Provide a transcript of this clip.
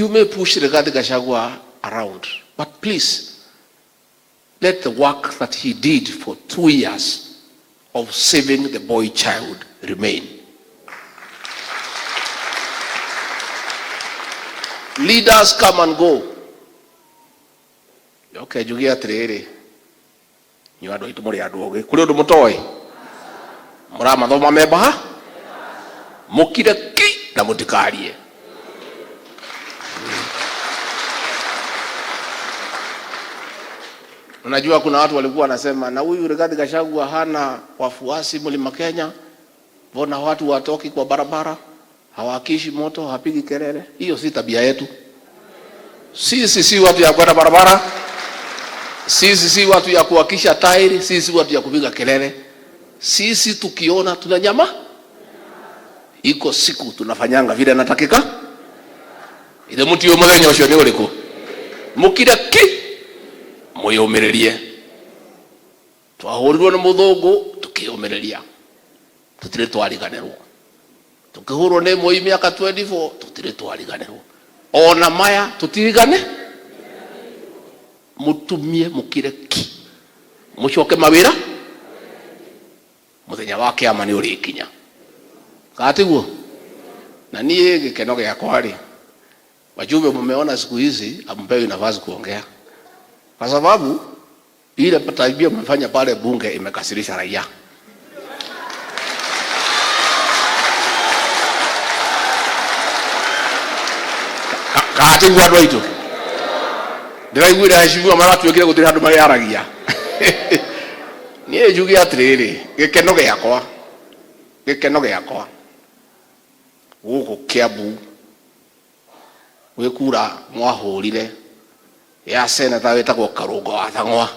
You may push Rigathi Gachagua around, but please let the work that he did for 2 years of saving the boy child remain. Leaders come and go. Okay, njuge atiriri, inyuĩ andũ aitũ mũrĩ andũ ogĩ, kũrĩ ũndũ mũtoĩ mũramathoma membaha mũkire ki na mũtikarie. Unajua kuna watu walikuwa wanasema na huyu Rigathi Gachagua hana wafuasi Mlima Kenya, mbona watu watoki kwa barabara, hawakishi moto, hawapigi kelele? Hiyo si tabia yetu. Sisi si watu ya kwenda barabara, sisi si watu ya kuwakisha tairi, sisi si watu ya kupiga kelele. Sisi tukiona tuna nyama, iko siku tunafanyanga vile natakika. Ithe mutiũ muthenya ũcio nĩ ũrĩkũ? Mũkire ki mwĩyũmĩrĩrie. Twahũrirwo nĩ mũthũngũ tukĩyũmĩrĩria, tũtirĩ twariganĩrwo. Tukĩhũrwo nĩ Moi mĩaka 24 tũtirĩ twariganĩrwo. Ona maya tũtirigane, mũtumie mũkire ki, mũcoke mawĩra, mũthenya wa kĩama nĩ ũrĩkinya. Kana tiguo? Na niĩ gĩkeno gĩakwa rĩ, wajumbe mumeona siku hizi hampewi nafasi kuongea kwa sababu ile tabia mmefanya pale bunge imekasirisha raia. Kana tiguo andũ aitũ? Ndĩraiguire aheshimiwa maratuĩkire gũtirĩ handũ marĩaragia. Niĩ njuge atĩrĩrĩ, gĩkeno gĩakwa, gĩkeno gĩakwa gũkũ Kiambu gwĩ kura mwahũrire ya seneta wĩtagwo Karũngo wa Thang'wa.